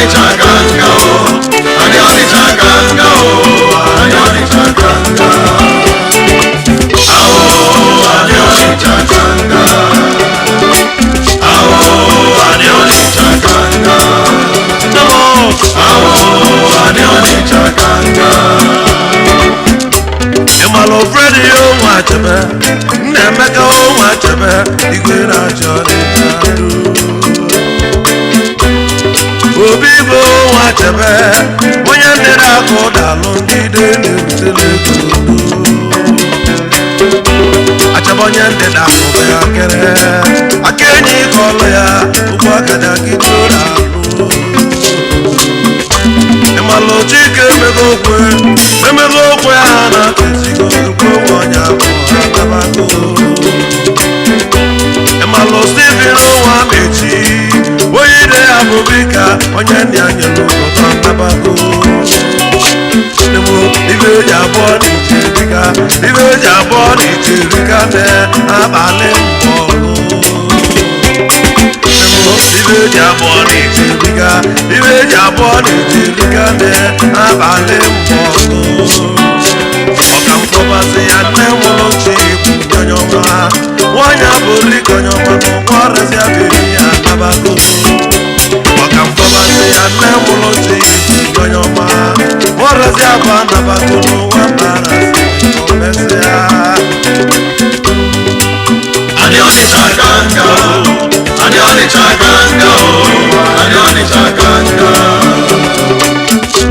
Ọnịcha ka nga o, anị Ọnịcha ka nga o, anị Ọnịcha ka nga. Awo, anị Ọnịcha ka nga. Awo, anị Ọnịcha ka nga. Awo, anị Ọnịcha ka nga. Ịmalụ Fredi onwe Achebe, nna Emeka onwe Achebe, igwe na-achọ Ọnịcha do. Obi bụ onwe Achebe, onye ndịrị akụ dalụ ndị ide na-ebutele ego do. Achebe onye ndịda akụ bụ ya kere, aka enyi ka ọlụ ya, ụgbọ akaja gị alụ. Ịmalụ Chike emego okwe, emego okwe ha na-atụzigo ekwe onye abụọ atabago. Ịmalụ Steven nwa mechi, onye ide ya bụ bika, onye ndị anyị n'ụtọ ntabago. Nemo ibe eji abụọ na iche rika, ibe eji abụọ na iche rika ne abalị mbọgụ. Nemo ibe eji abụọ na iche rika, ibe eji abụọ na iche rika ne abalị mbọgụ. Ọka mkpọbasị ya nne mụrụ chi ikwu onye ọma, nwanyị abụrụ ike onye ọma n'ụwa ọrịsị abịghị ya tabago. Ọka mkpọbasị ya nne mụrụ chi ikwu onye ọma, ọrịsị abụ anabago n'ụwa mara sị omesịa. Anị Ọnịcha ka nga o, anị Ọnịcha ka nga o, anị Ọnịcha ka nga.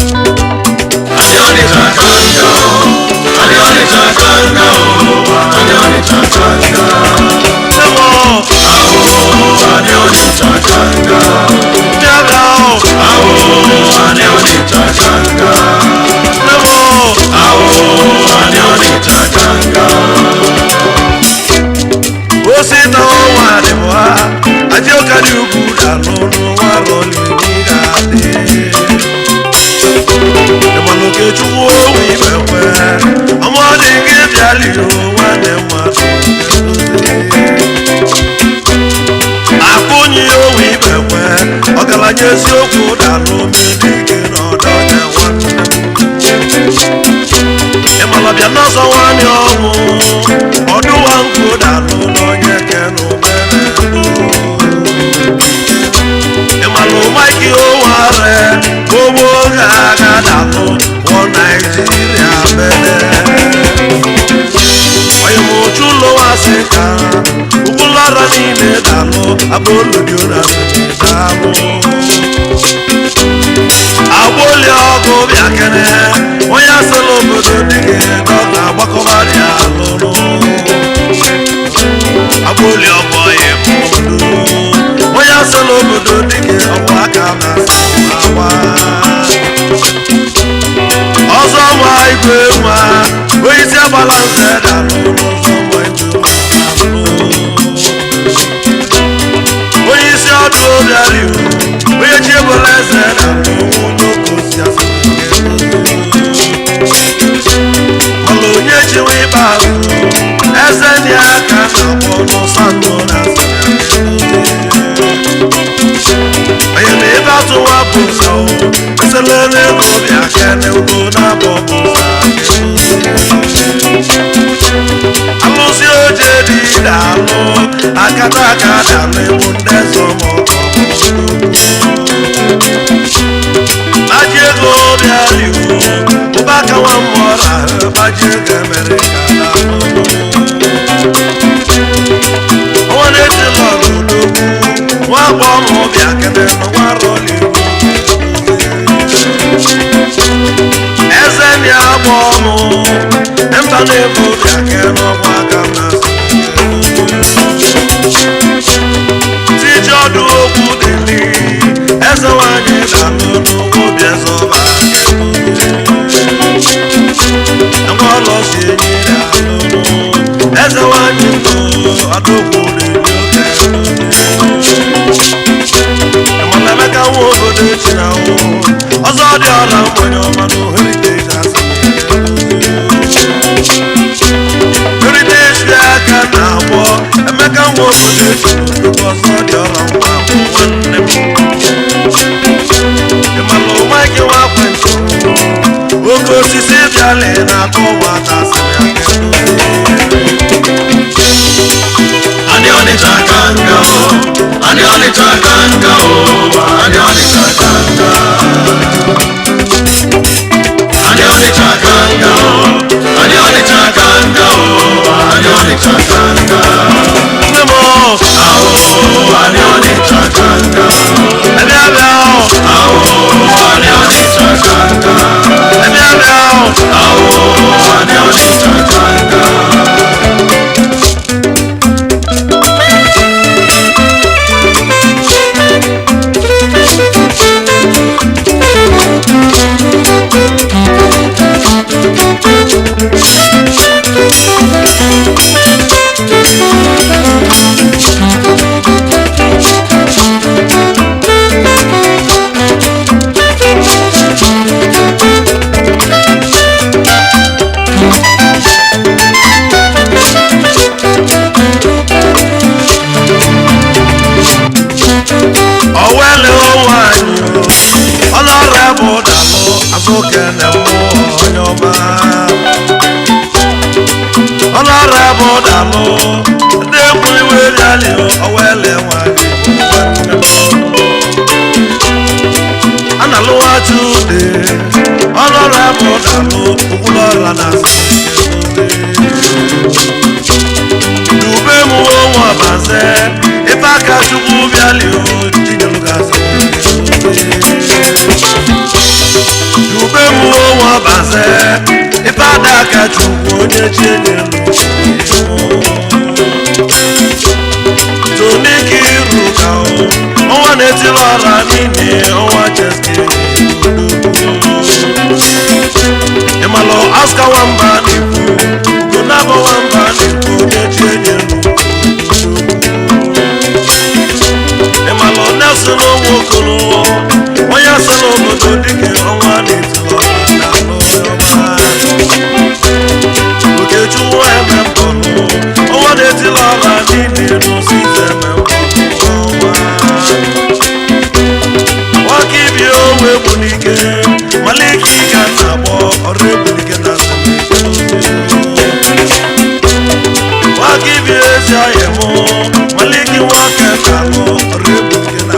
Anị Ọnịcha ka nga o, anị Ọnịcha ka nga o, anị Ọnịcha ka nga. Nemo Awo, anị Ọnịcha ka nga. bịara o, Awo, anị Ọnịcha ka nga. Nemo Awo, anị Ọnịcha ka nga. Osi na ọnwa adịbụ ha, aji ụka dị ukwu dalụ n'ụwa rọlili ga-adị. Ịmalụ Okechukwu onwe ibe kwe, ọmọ dị gị bịali o, nwanne mmadụ edozi. Akụnyi onwe ibe kwe, ọgaranya eziokwu dalụ mmiri n'ọdọ onye nwanne m. Ịmalụ bịa n'ọsọ nwanne ọnwụ, ọdụwa nkụ dalụ n'onye kenụ mere ndụ. Ịmalụ Mike Oware, ogbo oge agha dalụ wọ Naijiria mere. Onye m ụchụlụwasị ka ụkwụlara niile dalụ abụlụdiora dalụ. Agboli ọgụ bịa kene, onye asịla obodo dịgị na ọ ga-agbakọbarị alụrụ. Agboli ọgụ ya mụrụ, onye asịla obodo dịgị ọgwụ aka na-asa agba. Ọzọ nwa igwe nwa, onye isi agbala nze dalụ n'ụzọ nwa igwe nwa dalụ. Onye isi ọdụ bịara iwu, onye chi ebola eze dalụ nwunye okosi asị mana onye chiwe ikpeazụ eze ndị aka na-akpọ n'ụsọ ndụ na onye na ebe atụwa bụ ụzọ eselele ego bịa kene ugo na-abọ bụ ụzọ alụsị oje dị dalụ akata aka dalụ ewu ndị zọmọkọ gbaji ego bịara iwu ụbaka nwa mmụọ rahụ gbaji ego emere ka dalụ ọnwa na-eti lọrụ odogwu nwa agbọghọ bịa kene n'ụwa rọlị eze ndị agba ọmụ mba na-ebu bịa kene n'ọgba aka na tiji ọdụ okwu dịlị eze nwanyị na-alụ n'ụwa obi eze ọba enwe ọlọ si enyi na-alụnụ eze nwanyị ndụ ọdụ okwu dịlị oge Emeka nwa obodo echi na nwụ ọzọ dị ọla mmanya ọma na heritage asị heritage dị aka na agbọ Emeka nwa obodo echi na odogwu ọzọ dị ọla nwa bụ nwanne m. bịalị na-akụ nwata sịrị ya kedu. Anị Ọnịcha ka nga o, anị Ọnịcha ka nga o, anị Ọnịcha ka nga. Anị Ọnịcha ka nga o, anị Ọnịcha ka nga o, anị Ọnịcha ka nga. Nne m o, Ahụ, anị Ọnịcha ka nga. abịa bịa o, Ahụ, anị Ọnịcha ka nga. abịa bịa o. Ahụ, anị Ọnịcha ka nga. Owele nwanyị ọlọrọ bụ dalụ azụkene mmụọ onye ọma ọlọrọ bụ dalụ ndị egwu iwe bịalị owele nwanyị nwanne m. A na-alụwa chude ọlọrọ bụ dalụ okwulọla na dube m onwe ọbaze ife aka chukwu bịalị o chinyelugasị dube m onwe ọbaze ife ada aka chukwu onye chinyelu tonike iru ka o ọnwa na-etiri ọra niile ọnwa cheske ịmalụ aska nwamba na-ekwu ugonabụ nwamba na-ekwu onye chi enyelu ịmalụ nelson nwokolo onye so n'obodo dike ọnwa na-etiri ọra na-alụ ọma okechukwu emembọlụ ọnwa na-etiri ọra niile n'ụzọ emembọlụ ọnwa nwaka ibi owe egbu n'ike malike ka m na-akpọ ọrụ egbu n'ike na nwaka ibi ezi ọhịa mụ malike nwaka na-alụ ọrụ egbu n'ike na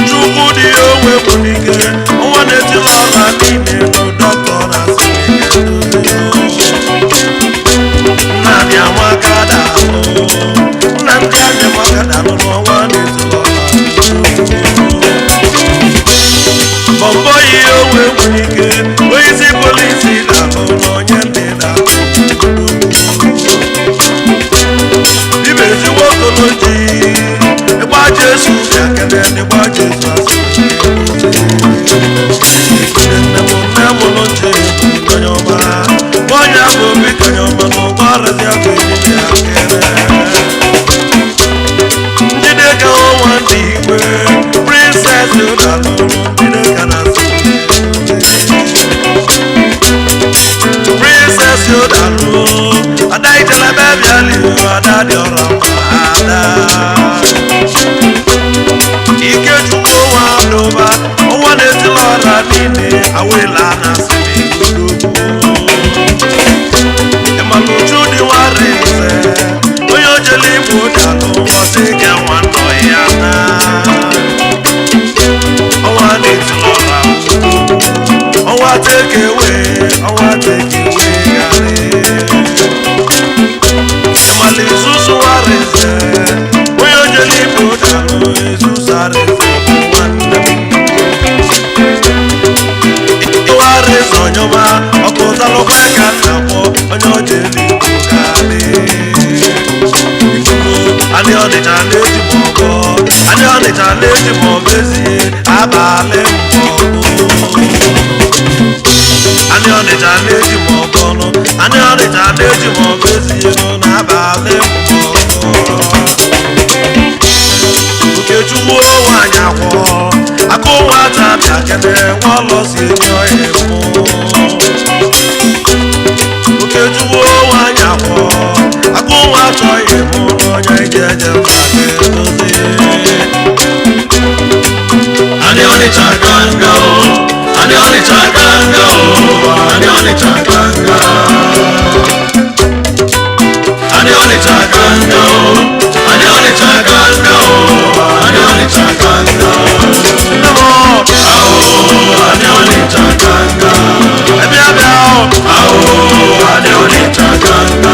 chukwu dị ya owe egbu n'ike ọnwa na-etiri ọra niile bụ dọkịta na nnadị amaka daalụ nna ndị anyamaka daalụ n'ọnwa na-etiri ọra bọmbọ yi owe nwere ike onye isi polisi na-alụ n'onye ndị na-alụ ibe ezigbo okoloji ịgba jesu bịa kene ịgba jesu asị nne m nne mụrụ nche onye ọma onye bụ obi konye ọma na ụgbọ arụzi abụ eriri ya kene Njideka ọnwa ndị igwe princess ụdalụrụ Njideka na princess ụdalụ ada itelebe bịali ada dị ọrọ mma ada Ikechukwu nwa adụba ọnwa na-etili ọra niile awela na asịrị ịmalụ uchu dị nwaraeze onye ojele igbo dalụ ọsị ke nwanọ ya na ọnwa na-etili ọra ọnwa tekewe ọnwa tekewe garị ịmalụ isusu nwaraeze onye ojele igbo dalụ isusu araeze bụ nwanne m ịwarịza ọnyọma ọkụ talụkwa ka nna kpọ onye ọjọọ igbo ga-adị ikuku anị ọnịcha na-eji m ọgọ anị ọnịcha na-eji m ọgọ ezie abalị mbọgụ anị ọnịcha na-eji m ọgọ nụ anị ọnịcha na-eji m ọgọ ezie nụ n'abalị mbọgụ Okechukwu nwanyị akwọ akụ nwata bịa kene nwa ọlọ si enye ọhịa mụ Okechukwu nwanyị akwọ akụ nwata ọhịa mụ n'ọnya ije eje mba ga-edozi Anị Ọnịcha ka nga o, anị Ọnịcha Ọnịcha ka nga. Anị Ọnịcha ka nga o. Anị Ọnịcha ka nga o. Anị Ọnịcha ka nga. Nne m Ao, anị Ọnịcha ka nga. bịa bịa Ao, anị Ọnịcha ka nga.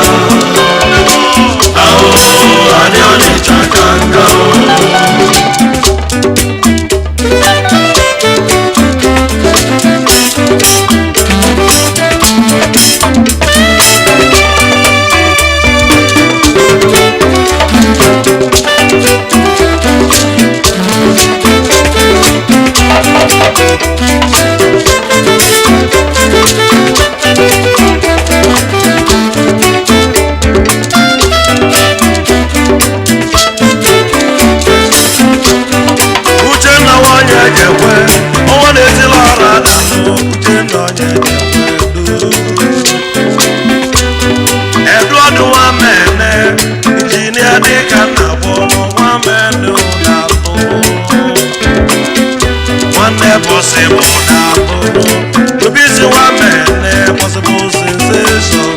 Ao, anị Ọnịcha ka nga o. Uchenna nwanyị ejekwe ọnwa na-etili ọra na-alụ. Uchenna onye ejekwe edu ọdụ nwa mene injinia dịka nna bụ nwa mene na-alụ nwanne bọsịbụ na-alụ obisi nwa mene bọsịbụ senseshọn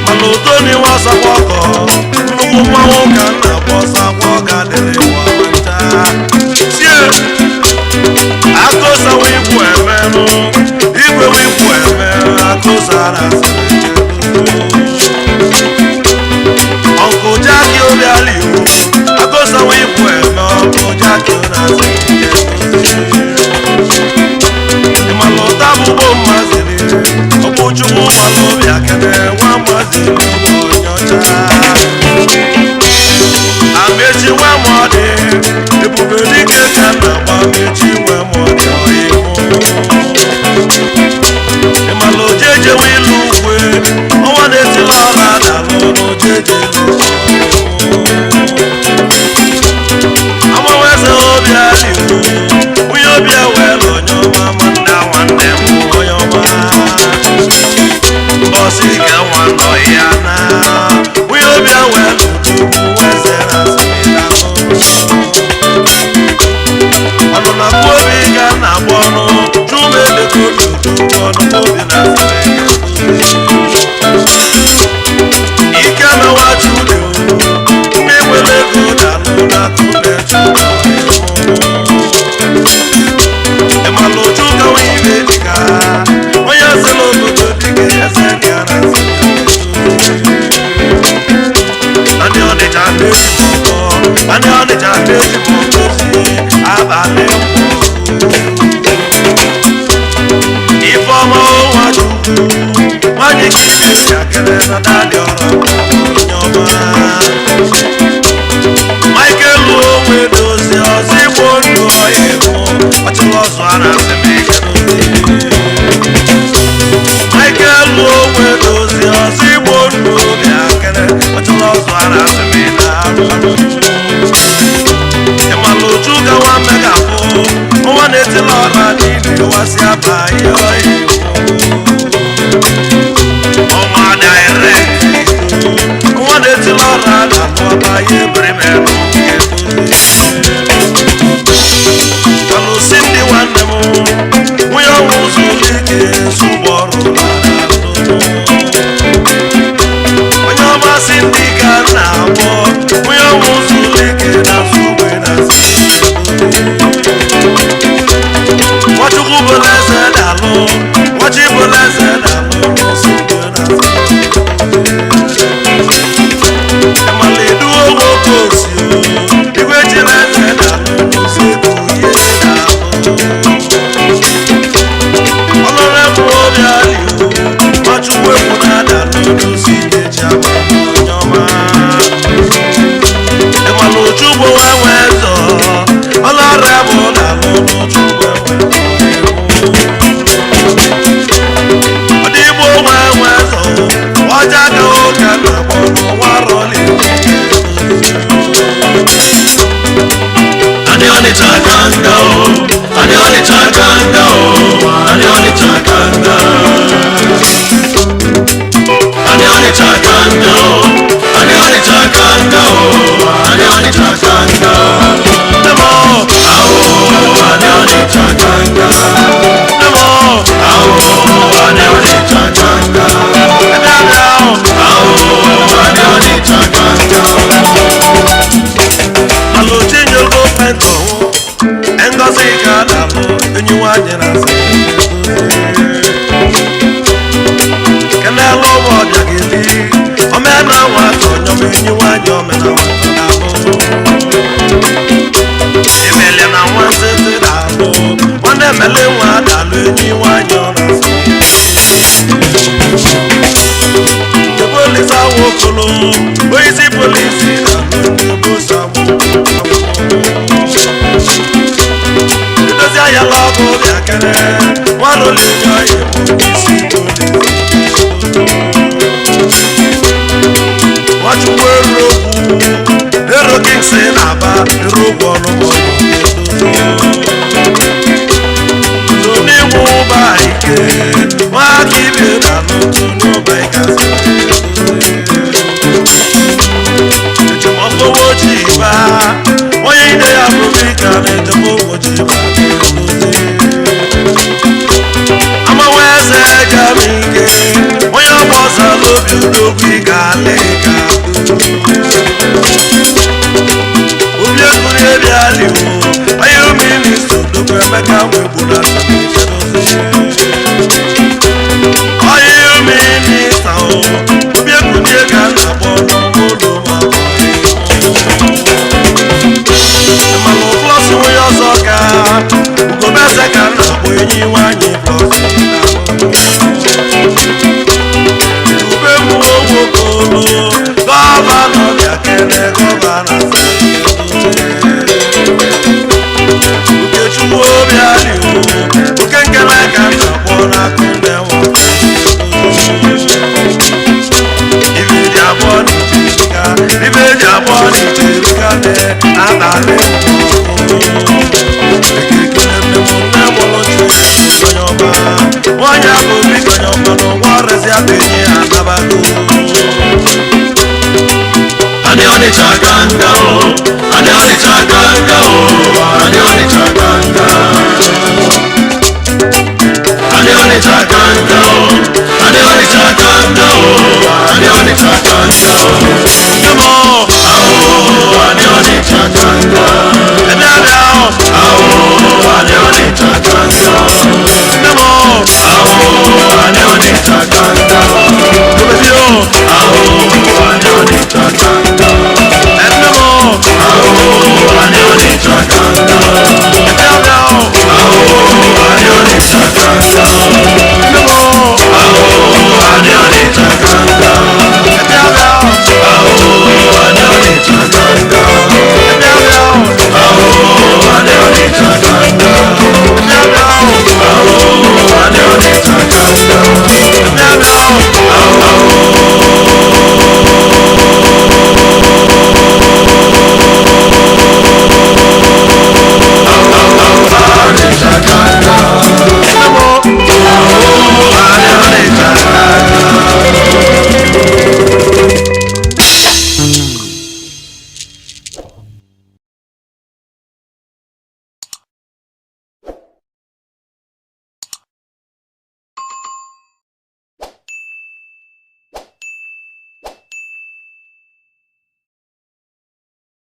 mana utoni nwa sakwọkọ nnukwu mmanwụ ka nna bụ ọsakwa ọ ga-adịrị nwa ncha tie akụsawa igwu emenụ igwe wikwu emenụ akụsara ọnkụ jaki obiali o akụsawa igwu eme ọnkụ jaki na-asị ịmala ụta bụbo mmaziri ọbụchukwu mmalụ obi akene nwa mmaziri ụgbọ onye ọcha amechi nwa mọdị ebube dike ka nna gba amechi nwa mọdị ọyịmụ ịmala ojeje nwa ilu ukwe ọnwa na-etila ọra dalụ n'ojeje amaweze obi adịwu onye obi ewere onye ọma nwanne nwanne m onye ọma mbọsị ka nwa nọ ya na onye obi ewere ugwu weze na ọnụ na obi ga na-agba ọnụ chumedekoludu ọnụ obi na ike mewa chude ndị nwere ego na-alụ na akụ ịmalụ uchu ka onye ibe dịka onye eze n'obodo dịka eze ndị a na-asị ndị Ọnịcha na-eji m ọkọ ndị Ọnịcha na-eji m ọkọ si abalị Ifeọma nwa Chukwu nwanyị ka ibe ya kere na dadị ọrụ onye ọma Michael onwe dozie ọzọ igbo ndụ ọya ịmụ ọchịla ọzọ a na-asị m ike Michael onwe dozie ọzọ igbo ndụ bịa kere ọchịla ọzọ a na-asị m ị na-arụ ịmalụ uchu ka nwa mmega afụ nwa na-etila ọra niile wasị aba ihe ọya ọnwa direct nwa na-etila ọra na-alụ ọba ihe ebere merụ alụsị ndị nwanne m nwunye ọnwụ ụzọ ike zụgbọ ọrụ onye ọma sị ndị ka na-akpọ nwunye ọnwụ ụzọ ike na nsogbe na Nwachukwu bụla eze na-alụ Nwachi bụla eze na-alụ nsogbe na ịmala eduo nwoke osi nwanyị na kenelu ụmụ ọbịa ga-eli omena nwata onyom enyi nwanyị omena nwata na-abụ emele na nwa ntịtị na-alụ nwanne emele nwa na-alụ enyi nwanyị ọ na-asị ndị polisi awokolo onyeisi polisi na-alụ ndị bosa edozi ahịa lọgụ bịa kere nwarụlinye ọyị bụ isi polisi Nwachukwu erokwu ero kingsi na-aba erokwu ọnụmọ n'inwe ụba ike nwaka ibe na n'otu n'ụba ịgasị echemọkpọwa ojii ba onye ide ya bụ bika na-echekwa ụbọchị ba amawa eze jamike onye ọgba ọsọ n'obi odogwu ị ga-ala ịga obi egwuri ebialiwo onye omenista odogwu emeka nwegburu onye omenista obi egwuri ga na-akpọ n'ụlọ mana plọs onye ọzọ ka ugobeze ka m na-akpọ enyi nwanyị plọs ube m owokolo gọvanọ bịa kene gọvanọ Okechukwu obialiwo oke nkele ka m na-akpọ n'akụ nne ibe ji abụọ na icherika ibe ji abụọ na icherika ne abalị mbụ.